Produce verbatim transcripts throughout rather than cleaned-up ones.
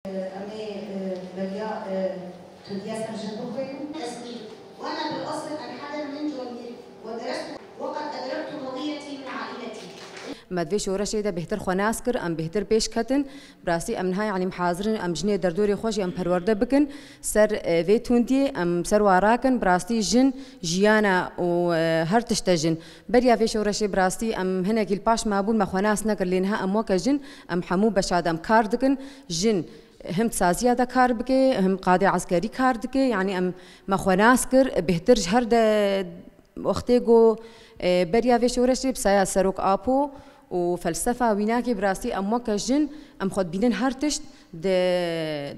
Em ê, e, beriya, e, tundiya ser jin bixwînin. Resmî. وأنا بالأصل أنحدر من جولمير ودرست وقد أدركت وضعيتي من عائلتي. Me di vê şoreşê de bêhtir xwe nas kir, em bêhtir pêş ketin. Bi rastî em niha, yanî, em hazir in, em jinê derdorê xwe jî em perwerde bikin. Ser, e, vê tundiyê em ser wa rakin, bi rastî jin jiyana û, e, her tişt e jin. Beriya vê şoreşê bi rastî em hinekî li paş mabûn, me xwe nas nekir, lê niha em weke jin, em hemû beşa de em kar dikin. Jin him di saziya de kar bike, him qadê eskerî kar dike, yanî em me xwe nas kir, bêhtir ji her de wextê ku, e, beriya vê şoreşê bi saya serok Apo û felsefa wînakê bi rastî em weke jin, em xwe dibînin her tişt di,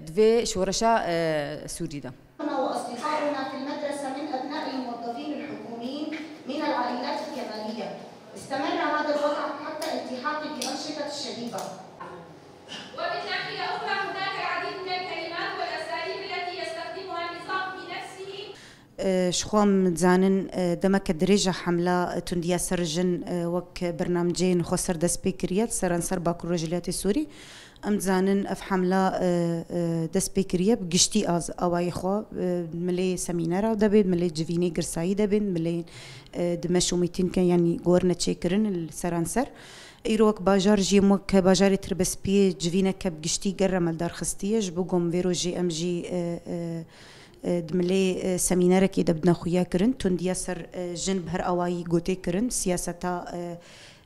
di vê şoreşa, e, Sûrî de. وأصدقاؤنا في المدرسة من أبناء الموظفين الحكوميين من العائلات الكمالية. استمر هذا الوضع حتى التحاقي بأنشطة الشبيبة. ومن ناحية أخرى هناك العديد من الكلمات والأساليب التي يستخدمها النظام بنفسه. Ji xwe em dizanin, demeke dirêj e hemla tundiya ser jin, wek bernamceyên xweser dest pê kiriye li seranser Bakur Rojhilatê Sûrî. Em dizanin ev hemla, e, e, dest pê kiriye bi giştî az-, awayê xwe, e, milê semînera de bê, milê civînê girsayî de bên, milê, e, di meşûmîtînke, yanî gorine çêkirin li seranser. Îro wek bajar jî em wek bajarê Tirbespiyê civîneke bi giştî ger re me li dar xistiye. Ji bo ku em vê rojê em jî, e, e, e, di milê, e, semînerekê de bidine xuya kirin. Tundiya ser, e, jin bi her awayî gotê kirin. Siyaseta, e,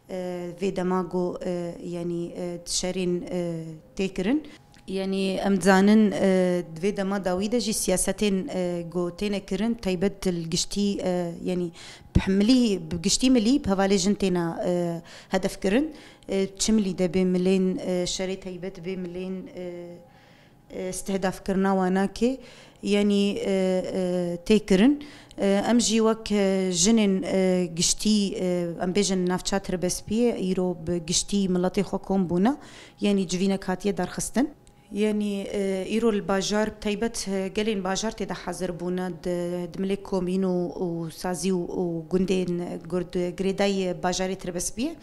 e, vê dema ku, e, yanî, e, di şerên, e, tê kirin. Yanî em dizanin, e, di vê dema dawî de jî siyasetên, e, ku têne kirin, taybet li giştî, e, yanî bi milî, bi giştî milî bi hevalê jin têne, e, hedef kirin. E, çi milî de bê milên, e, şerê taybet bê milên, e, e, istihdafkirina wanakê, yanî, e, e, tê kirin. E, em jî wek, e, jinên, e, giştî, e, em bêjin navça Tirbespiyê, îro bi giştî miletê xwe kom bûne, yanî civînek hatiye darxistin. Yanî, e, îro li bajar, bi taybet, e, gelên bajar tê de hazir bûne, di, di milê komîn û, û sazî û, û gundên gur-, girêdayî bajarê Tirbespiyê.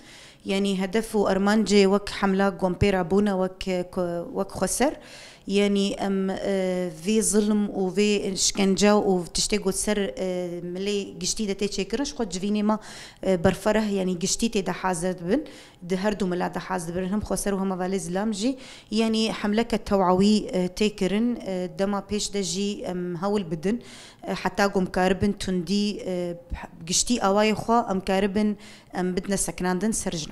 Yanî hedef û armancê wek hemla ku em pê re bûne wek, ku, wek xweser. Yanî em, e, vê zilm û vê şikence û tiştê ku ser, e, milê giştî de tê çêkirin, ji xwe civînê me, e, berfereh, yanî giştî tê de hazir dibin. Di her du mila de hazir dibin, hem xweser û hem hevalê zilam jî. Yanî hemleke tewawî, e, tê kirin, e, dema pêş de jî em hewl bidin, e, heta ku em karibin tundî, e, giştî awayê xwe em karibin em bidine sekinandin ser jin.